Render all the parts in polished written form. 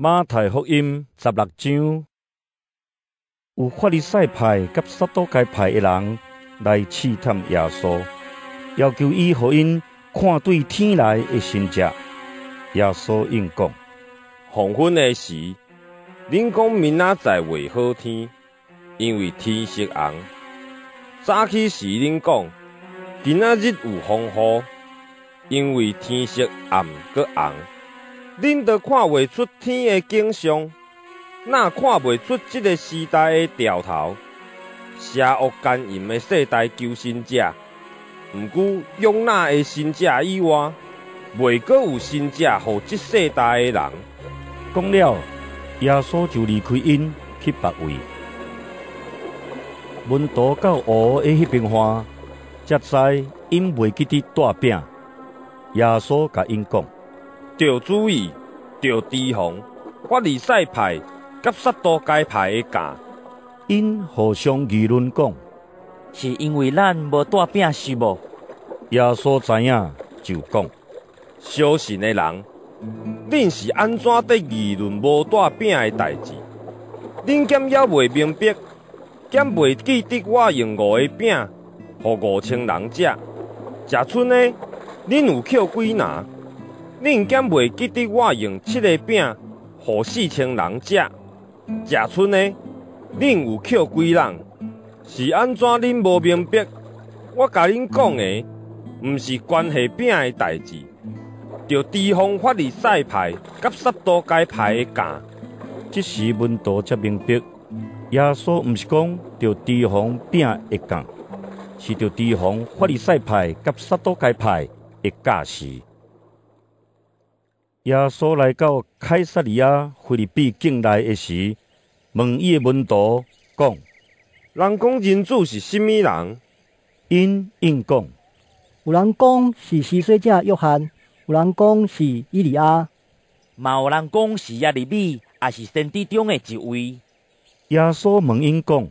馬太福音16章，有法利賽派佮撒都該派的人來試探耶穌，要求伊予𪜶看對天來的神跡。耶穌應講：黃昏的時，恁講明仔載會好天，因為天色紅；早起時恁講今仔日有風雨，因為天色暗閣紅。恁都看袂出天的景象，哪看袂出這个時代的兆頭？邪惡姦淫的世代求神跡，毋過約拿的神跡以外，袂閣有神跡予這世代的人。講了，耶穌就離開𪜶去別位。門徒到湖的彼邊岸，才知𪜶袂記得帶餅。耶穌共𪜶講：著注意，著提防法利賽派佮撒都該派的酵。𪜶互相議論講：是因為咱無帶餅是無？耶穌知影，就講：小信的人，恁是按怎佇議論無帶餅的代誌？恁敢猶未明白？敢袂記得我用五個餅予5000人食？食賰的，恁有抾幾籃？恁敢袂記得我用七个餅予4000人食？食賰的，恁有抾幾籃？是按怎恁無明白？我共恁講的，毋是關係餅的代誌，著提防法利賽派佮撒都該派的酵。這時門徒才明白，耶穌毋是講著提防餅的酵，是著提防法利賽派佮撒都該派的教示。耶穌來到凱撒利亞腓立比境內的時，問伊的門徒講：人講人子是啥物人？𪜶應講：有人講是施洗者約翰，有人講是以利亞，嘛有人講是耶利米，抑是先知中的一位。耶穌問𪜶講：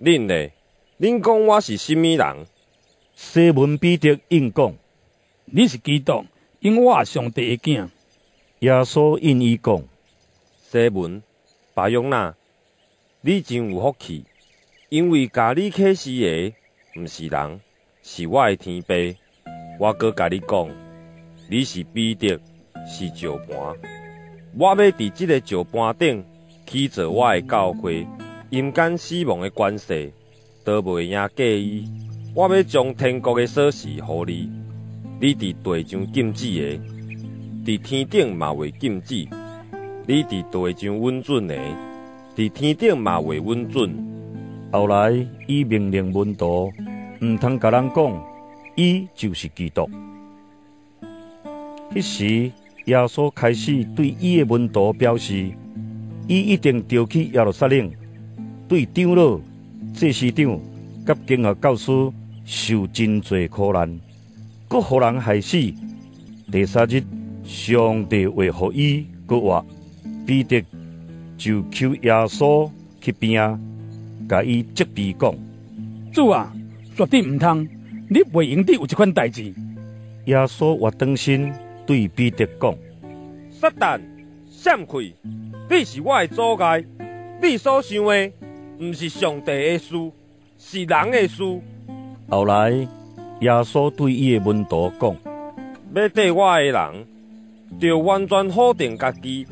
恁呢？恁講我是啥物人？西門彼得應講：你是基督，永活上帝的囝。耶穌應伊講：西門巴約拿，你真有福氣，因為共你啟示的，毋是人，是我的天父。我閣共你講，你是彼得，是石盤。我欲佇這个石盤頂起造我的教會，陰間死亡的權勢都袂贏過伊。我欲將天國的鎖匙予你，你佇地上禁止的，佇天頂嘛會禁止；你佇地上允准的，佇天頂嘛會允准。後來，伊命令門徒，毋通共人講，伊就是基督。彼時，耶穌開始對伊的門徒表示，伊一定著去耶路撒冷，對長老、祭司長佮經學教師受真濟苦難，閣予人害死。第三日，上帝會予伊閣活。彼得就抾耶穌去邊仔，共伊責備講：主啊，絕對毋通，你袂用得有這款代誌。耶穌倚轉身對彼得講：撒旦，閃開！你是我的阻礙，你所想的毋是上帝的事，是人的事。後來，耶穌對伊的門徒講：欲綴我的人，著完全否定家己，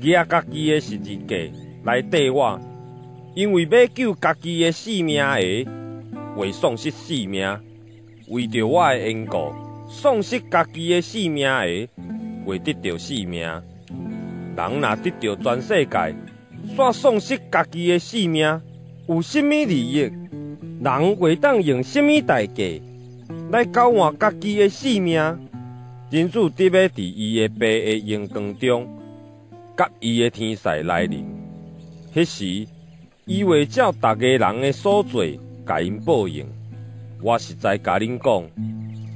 舉家己的十字架來綴我。因為欲救家己的性命的，會喪失性命；為著我的緣故，喪失家己的性命的，會得著性命。人若得著全世界，煞喪失家己的性命，有啥物利益？人會當用啥物代價來交換家己的性命？人子得欲佇伊的爸的榮光中，佮伊的天使來臨，彼時，伊會照逐个人的所做，共𪜶報應。我實在共恁講，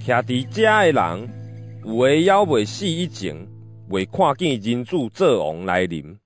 徛佇遮的人，有的猶未死以前，袂看見人子做王來臨。